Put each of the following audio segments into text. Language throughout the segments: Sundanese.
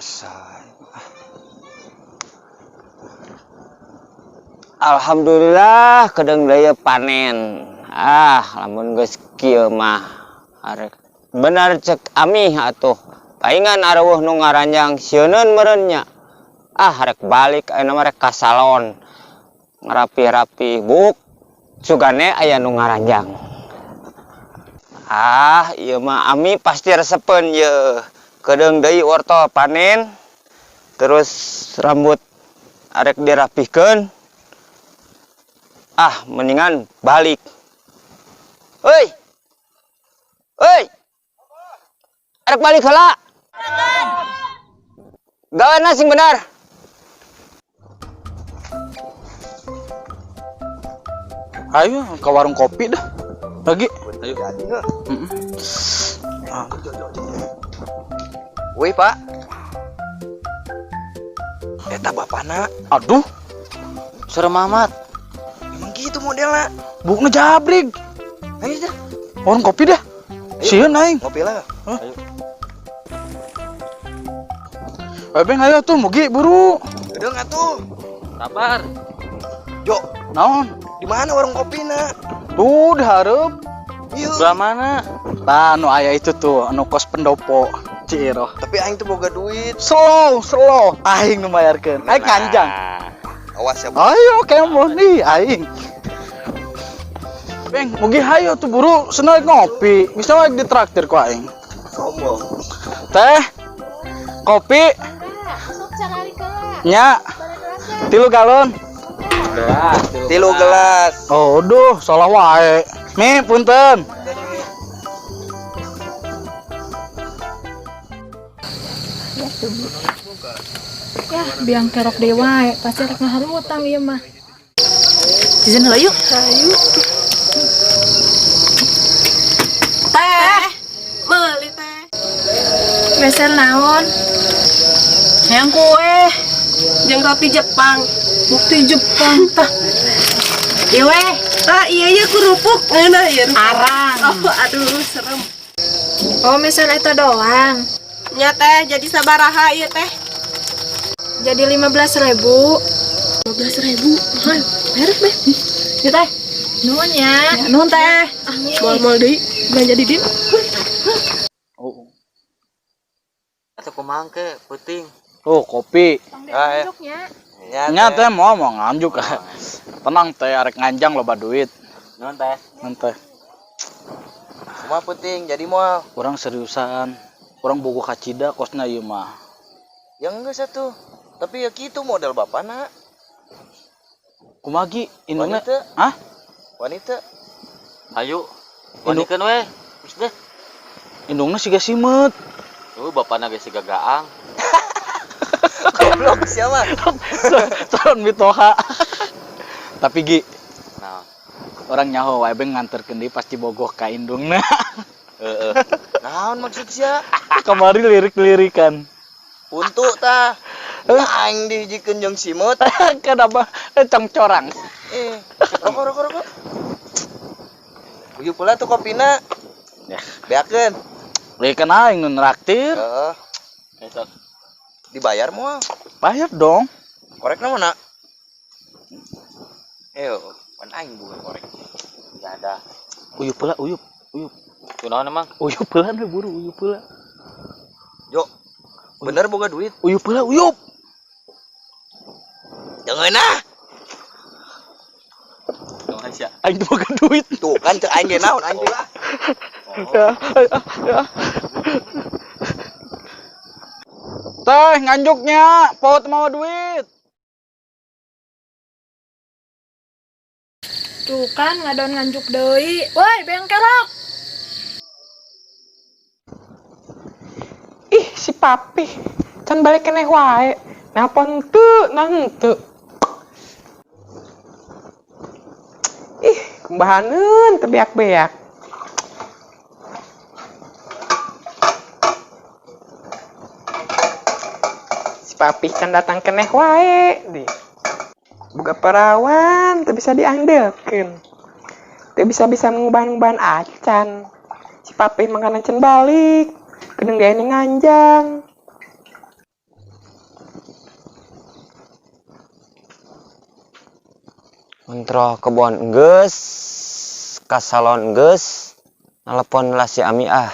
Asa. Alhamdulillah kedeung deui panen. Ah, lamun geus kieu mah arek bener cek amih atuh. Paingan areuweuh nu ngaranjang sieuneun meureun nya. Ah, rek balik ayeuna mah rek ka salon. Ngarapih-rapih buuk sugane aya nu ngaranjang. Ah, ieu mah ami pasti resepeun ye. Kedeung deui wortel panen. Terus rambut arek dirapihkeun. Ah, mendingan balik. Hei. Hei. Arek balik heula. Gawana sing benar. Ayo ke warung kopi dah. Lagi. Ayo. Woi, Pak. Eta bapana. Aduh, Serem amat. Emang gitu modelnya. Buukna jabrig. Ayo dah. Warung kopi dah. Sieun aing. Ngopi lah. Ayo. Ayo Beng, ayo tuh mugi buru. Udah nggak tuh? Sabar. Jo, Naon? di mana warung kopi nak? Tuh dihareup. Iya. Sebelah mana? Tah anu aya itu tuh, anu kos pendopo Ciroh. Tapi aing tuh boga duit. Slow, slow. Aing nu mayarkeun. Aing nganjang. Awas ya, Bu. Ayo kemo nih aing. Beng, mugi hayo tuh buru senang ngopi. Bisa wae ditraktir ku aing. Sombong. Teh, kopi, nya, 3 galon. 3 gelas. Oh, duh, salah wae. Mi, punten. Ya, biang kerok deui wae, pasti rek ngaharutang ieu mah. Jajan heula yuk. Ayo. Teh. Meuli teh. Meser naon? Hayang kue. Jeung roti Jepang. Bukti Jepang tah. Ieu weh. Ah iya iya kerupuk ngeunah ieu. Arang. Oh aduh serem. Oh, meser eta doang. Nya teh jadi sabaraha ieu teh? Jadi 15.000. 15.000. Mahal. Beres beh. Ieu teh. Nuhun ya. Ya, nuhun teh. Amin. Moal-moal deui belanja di dieu. Oh, Atau kumaha ke peuting. oh kopi. Ah, ya. Nganjuknya. Nya teh mau mau nganjuk. Tenang teh, arek nganjang loba duit. Nuhun teh. Nuhun teh. Kumaha peuting jadi moal. Urang seriusan. Urang bogo kacida kosna ieu mah. Ya enggak satu. Tapi ya gitu model bapana. Kumaha gi indungna? Wanita. Hah? Wanita. Ayo. Wanikeun we. Geus deh. Indungna siga simeut. Tuh bapana ge siga gaang. Goblok siapa? Calon mitoha. Tapi gi, Nah, orang nyaho wae beng nganterkeun deui pasti bogoh ka indungna. heeh. Naon maksud sia? Kamari lirik-lirikan. Untuk tah. Aing dihijikeun jeung simeut. Kenapa? Congcorang. Rokok rokok rokok. Uyup pula tuh kopina. Ya. Beakeun. Leukeun aing nu nraktir. Heeh. Besok. Dibayar moal. Bayar dong. Korekna mana? Pan aing bukan korek. Enggak ada. Uyup pula, uyup, uyup. Kunaon emang? Uyup pula nih buru, uyup pula. Jo. Bener boga duit. Uyup pula, uyup. Jangan ah. Kumaha sia? Aing tuh boga duit. Tuh kan cek aing ge naon aing lah. Ya, ya, ya. Teh nganjuknya, pot mau duit. Tuh kan ngadon nganjuk deui. Woi, biang kerok. Ih, si papi. Can balik keneh wae. Nelpon teu, nah henteu. Ih, kumbahaneun teu beak-beak. Si papi can datang keneh wae di. Boga perawan teu bisa diandelkeun. Teu bisa-bisa ngubah-ngubahan acan. Si papi mangkana can balik. Kedeung dia ini nganjang. Ngontrol kebon geus, ka salon geus, telepon lah si Ami ah.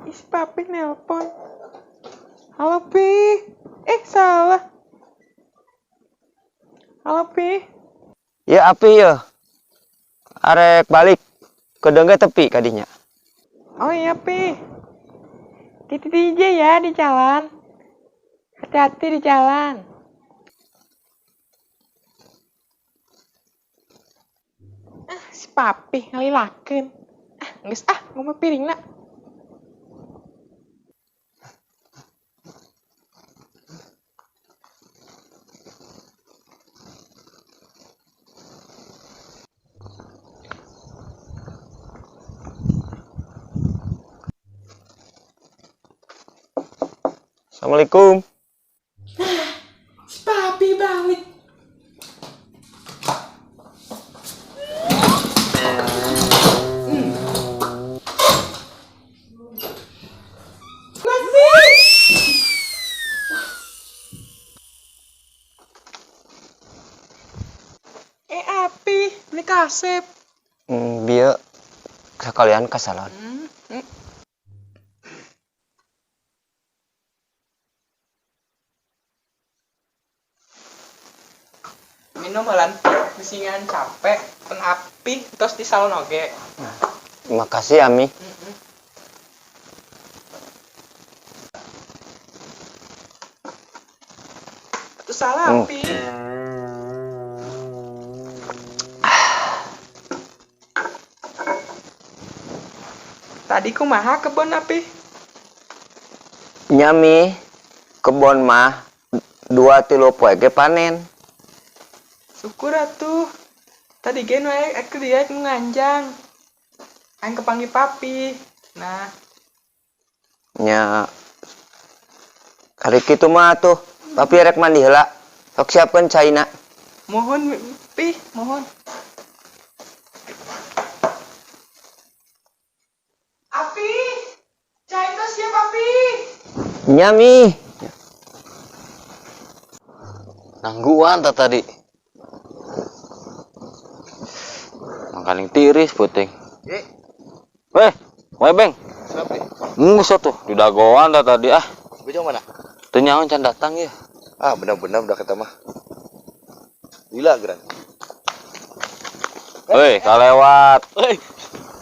Ih, si papi nelpon. Halo, Pi. Eh, salah. Halo, Pi. Ya api ya. Arek balik kedeung ge tepi kadinya. Oh iya, Pi. Titi aja ya di jalan. Hati-hati di jalan. Ah, si papi ngalilakeun. Ah, geus ah, ngomong piringna. Assalamualaikum. Si papi balik. Eh, api, beli kasep. Bieu sekalian ke salon. Minum heula, bisingan capek, pen api terus di salon oge. Makasih Ami. Itu salah api. Tadi kumaha kebon api? Nyami kebon mah 2-3 poe ge panen. Syukur atuh. Tadi ge nu aya aku dia nganjang. Aing kepanggih papi. Nah, Nya kali kitu mah atuh. Papi rek mandi heula. Sok siapkeun caina. Mohon pi, mohon. Api, cai itu siap api. Nyami. Nangguan tak tadi. Makaning tiris puting. Eh. Weh, weh beng. Siapa? Ngus tuh, di dagoan tak tadi ah. Bejo mana? Teu nyaho can datang ya. Ah, benar-benar udah kata mah. Gila, Gran. Weh, kalewat. Hei.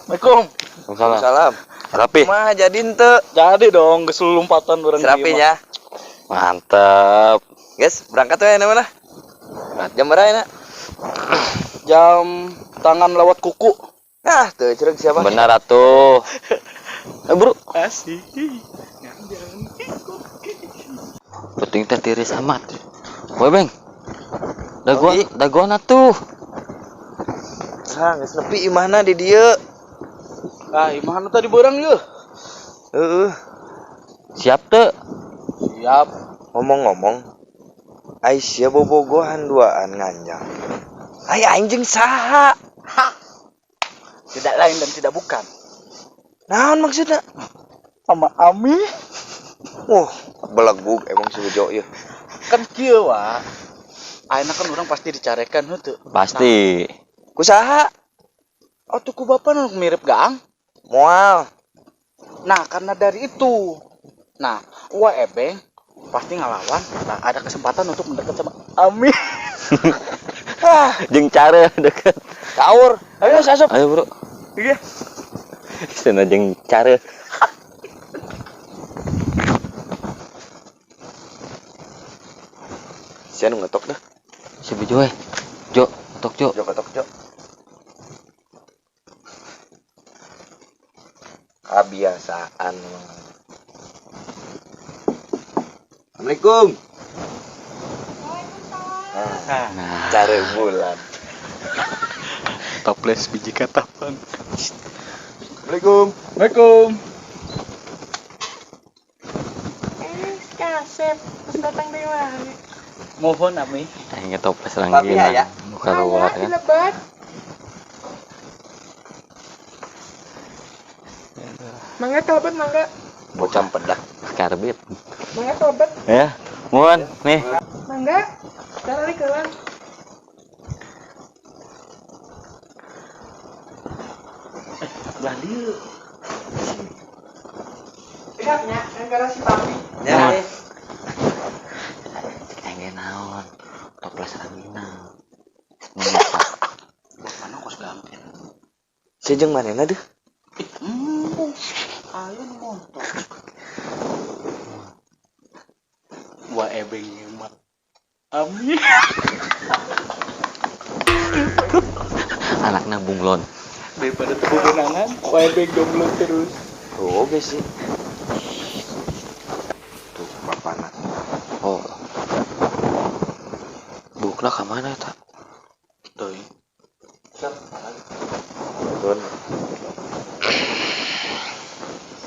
Assalamualaikum. Waalaikumsalam. Salam. Rapi. Mah jadi ente. Jadi dong, geus lompatan urang Serapinya. Mantep. Guys, berangkat we mana? Jam berapa enak? Jam tangan lewat kuku. Nah, tuh cereg siapa? Benar atuh. Bro, Asik. penting teh tiris amat. Weh, Beng. Dagoan, dagoan atuh. Ah, geus nepi imahna di dieu. Ah, imahna tadi beurang yeuh. Heeh. Siap teu? Siap. Ngomong-ngomong, Aisyah bobogohan duaan nganjang. Ai aing jeung saha? Tidak lain dan tidak bukan. Naon maksudna? Sama Ami. Wah, belegug emang si Bejo ieu. Kan kieu wa. Ayeuna kan urang pasti dicarekan heuh. Pasti. Ku saha? Oh, tuh ku bapak nu mirip gaang. Moal. Nah, karena dari itu. Nah, wa ebeng pasti ngalawan. Nah, ada kesempatan untuk mendekat sama Ami. Ah, Jeung cara deket. kaur. Ayo asup. Ayo, Bro. Iya. Cenah jeung cara. Sia nu ngetok dah. Si Bejo eh. Jo, ngetok Jo. Jo ketok Jo. Kebiasaan. Assalamualaikum. Nah, cari bulan. Toples biji katapang. Assalamualaikum. Assalamualaikum. Eh, si kasep, terus datang deui wae. Mohon Ami. Aing toples Papi langginan. aya. Buka luar Aya, kan. dilebat. Mangga kalebet mangga. Bocah pedak. Karbit. Mangga kalebet. Ya, mohon nih. Mangga. Tarik kelan. Belah dieu. Lihatnya, negara si papi. Ya. Cek aing ge naon? Toples ranginang. Bapana kos gampir. Si jeung manehna deuh. Ih, embung. Ayo nu motor. Wa ebeng mah. Amin. Anakna bunglon. Daripada teu bebenangan, wa ebeng jomblo terus. Tuh oge sih. Tuh bapana. Oh. Bukna ka mana eta? Teuing. Turun.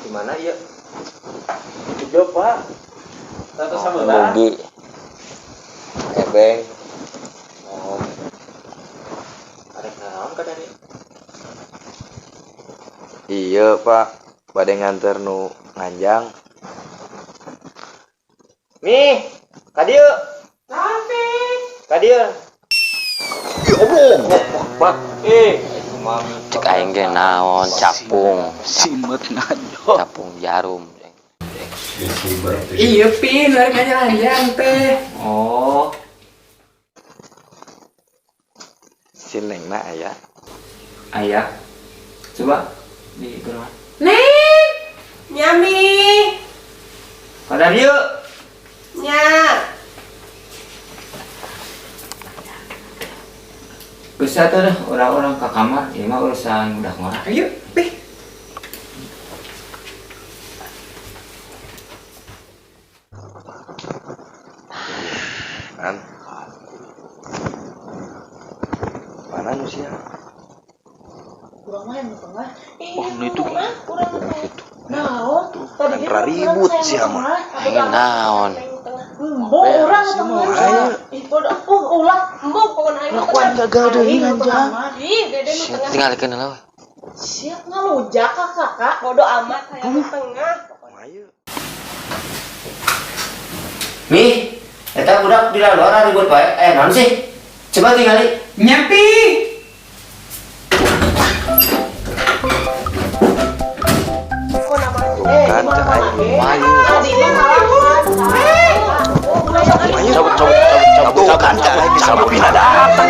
Di mana ieu? Juga, Pak. Satu sama Bogi. Ebeng. Oh. Arek naon ka dari? Iya, Pak. Bade nganter nu nganjang. Mi, ka dieu. Ka dieu. Ya Allah, Pak. Eh, mami. Cek aing ge naon capung, Simet ngajo. capung jarum. Iya, Pin, rek ngajalan teh. Oh, Si Nengna aya. ayah. Coba di rumah. Neng. Nyami. Pada dieu. Nya. Geus atuh dah orang-orang ke kamar, ieu mah urusan budak ngora. Ayo, Pi. An. Mana nu sia? Urang mah nu tengah. Wah, nu itu Urang nu tengah. Naon? Tadi Kan ribut sih mah. Aing naon? Embung urang nu tengah. Ayo. Ih, bodoh ulah embung pokona aing nu Lakuan tengah. gagal deui Aing nu nganjang. tengah mah. Ih, dede nu tengah. Tinggalikeun heula we. Siap ngalujak ka kakak. Bodoh amat hayang nu tengah. Ayo. Mi, eta budak di luar ribut wae. Eh, naon sih? Coba tingali. Nyapi. Kok namanya? Tuh kan cek aing. Mayu. Tadi mah ngalaman. Ayo. Cabut cabut cabut cabut. Tuh kan cek aing bisa datang.